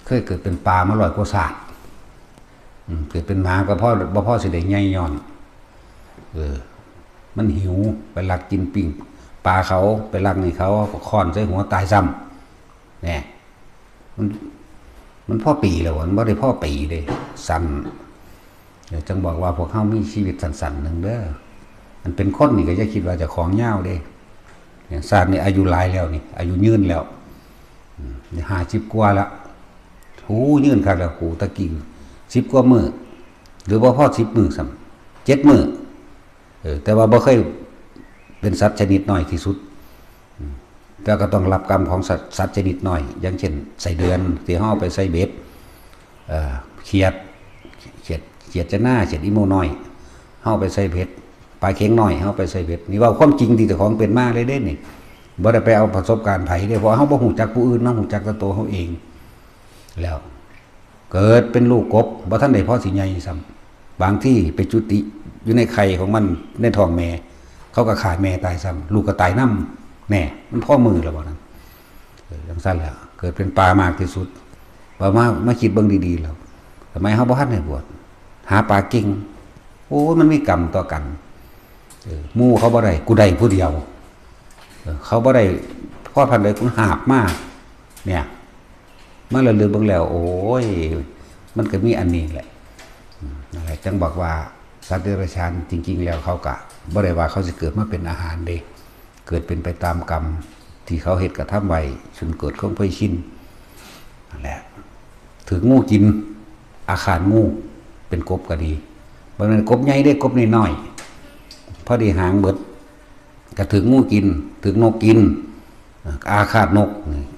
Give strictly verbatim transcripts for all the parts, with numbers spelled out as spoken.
เคยเกิดเป็นปลามาร้อยกว่าชาติ อืม เกิดเป็นหมาก็พอ บ่พอสิได้ใหญ่ย้อน เออ มันหิว ไปลักกินปิ้งปลาเขา ไปลักนี่เขา ก็ค้อนใส่หัวตายซ้ำ แหน่ มัน มันพอปีแล้ว มันบ่ได้พอปีเด้ สั้น เดี๋ยวจั่งบอกว่าพวกเฮามีชีวิตสั้นๆหนึ่งเด้อ อันเป็นคนนี่ก็อย่าคิดว่าเจ้าของยาวเด้ เนี่ย ชาตินี่อายุหลายแล้วนี่ อายุยืนแล้ว อืม นี่ห้าสิบกว่าละ โอ้ ยืนคักแล้ว กูตะกี้ สิบกว่ามื้อ หรือบ่พอสิบมื้อซ้ำ เจ็ดมื้อ เออ แต่ว่าบ่เคยเป็นสัตว์ชนิดน้อยที่สุด อืม แต่ก็ต้องรับกรรมของสัตว์ สัตว์ชนิดน้อย อย่างเช่น ไส้เดือน ที่เฮาเอาไปใส่เบ็ด เอ่อ เขียด เขียด เขียดจะหน้า เขียดอีโมน้อย เฮาไปใส่เบ็ด ปลาเข็งน้อย เฮาไปใส่เบ็ด นี่เว้าความจริงที่เจ้าของเป็นมาเลยเด้นี่ บ่ได้ไปเอาประสบการณ์ไผเด้ เพราะเฮาบ่ฮู้จักผู้อื่น เฮาฮู้จักแต่ตัวเฮาเอง แล้ว เกิดเป็นลูกกบ บ่ทันได้พอสิใหญ่ซ้ำ บางทีไปจุติอยู่ในไข่ของมัน ในท้องแม่ เขาก็ฆ่าแม่ตายซ้ำ ลูกก็ตายนำ แน่ มันพอมือแล้วบ่นั้น เออ จั่งซั่นแหละ เกิดเป็นปลามากที่สุด ว่ามา มาคิดเบิ่งดีๆแล้ว สมัยเฮาบ่ทันได้บวช หาปลาเก่ง โอ้ย มันมีกรรมต่อกัน เออ หมู่เขาบ่ได้ กูได้ผู้เดียว เออ เขาบ่ได้ พอพันใดกูหาบมา เนี่ย มาระลึกเบิ่งแล้ว โอ้ย มันก็มีอันนี้แหละ อืม นั่นแหละ จั่งบอกว่าสัตว์เดรัจฉานจริงๆแล้วเขาก็บ่ได้ว่าเขาสิเกิดมาเป็นอาหารเด้ เกิดเป็นไปตามกรรมที่เขาเฮ็ดกระทำไว้ จนเกิดความเคยชิน นั่นแหละ ถืกงูกิน อาฆาตงู เป็นกบก็ดี บ่แม่นกบใหญ่เด้ กบน้อยๆ พอดีหางเบิด ก็ถืกงูกิน ถืกนกกิน อาฆาตนก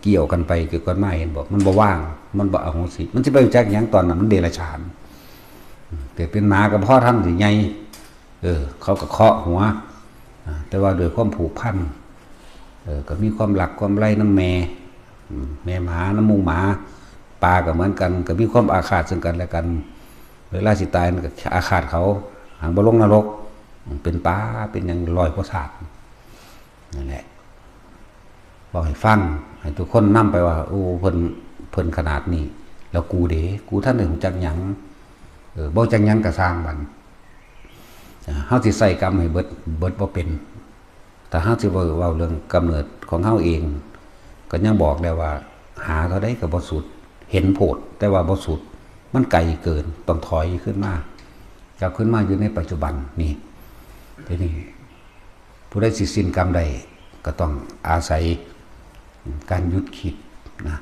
เกี่ยวกันไปเกี่ยวกันมา เห็นบ่ มันบ่ว่าง มันบ่อโหสิ มันสิไปรู้จักหยังตอนนั้น มันเดรัจฉาน เกิดเป็นหมาก็พอทันสิใหญ่ เออ เขาก็เคาะหัว อ่า แต่ว่าด้วยความผูกพัน เออ ก็มีความรักความใคร่นำแม่ อืม แม่หมานำหมู่หมา ปลาก็เหมือนกัน ก็มีความอาฆาตซึ่งกันและกัน เวลาสิตายมันก็อาฆาตเขา หางบ่ลงนรก เป็นปลา เป็นหยังร้อยกว่าชาติ นั่นแหละ บอกให้ฟัง ให้ทุกคนนำไปว่า โอ้ เพิ่น เพิ่นขนาดนี้ แล้วกูเด้ กูทันได้รู้จักหยัง เออ บ่จักหยังก็ซ่างมัน อ่า เฮาสิใส่กรรมให้เบิด เบิดบ่เป็น ถ้าเฮาสิเว้า เว้าเรื่องกำเนิดของเฮาเอง ก็ยังบอกแล้วว่า หาเท่าใดก็บ่สุด เห็นโพด แต่ว่าบ่สุด มันไกลเกิน ต้องถอยขึ้นมา กลับขึ้นมาอยู่ในปัจจุบันนี่ ทีนี้ ผู้ใดสิสิ้นกรรมได้ ก็ต้องอาศัยการหยุดคิดนะ